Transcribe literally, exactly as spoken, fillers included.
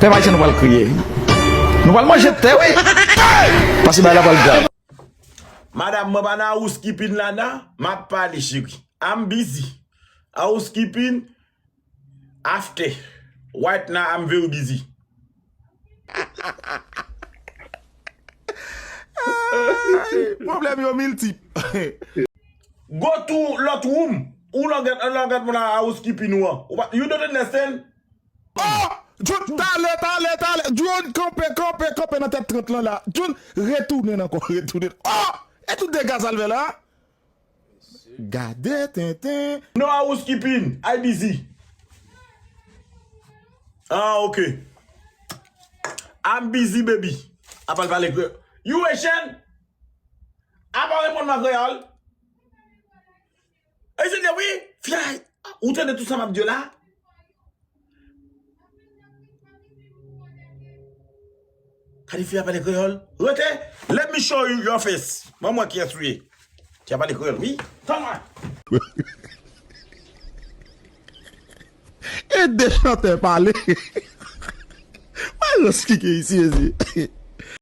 Menm Ayisyen nou pral kriye. Nou pral manje tè, wi. Paske bagay la pral grav. Madam, mwen pa nan housekeeping la, nan. M ap pale, cheri. I'm busy. Housekeeping after. Right now, I'm very busy. Ay, pwoblèm yo miltip. Go to lot room. Ou lògèt, lògèt moun a housekeeping ou an. Ou pa, you don't understand? Oh! Jun, talè, talè, talè. Jun, kanpe, kanpe, kanpe nan tèt trant lan la. Jun, retounen ankò, retounen. Oh! E tout dega sa l fè la? Gade tenten. No housekeeping, I busy. Ah, ok. I'm busy, baby. Apa l pale kreyòl. You Haitian? Apa w reponn mwen an kreyòl? E se de wi, fi a, ou tande tout sa m ap di w la? Gade fi a pale kreyòl. Rete, let me show you your face. Ban m wè kiyès ou ye. Fi a pale kreyòl, wi. Tann mwen. E de chantè pale. Mwen reskike isi, isi.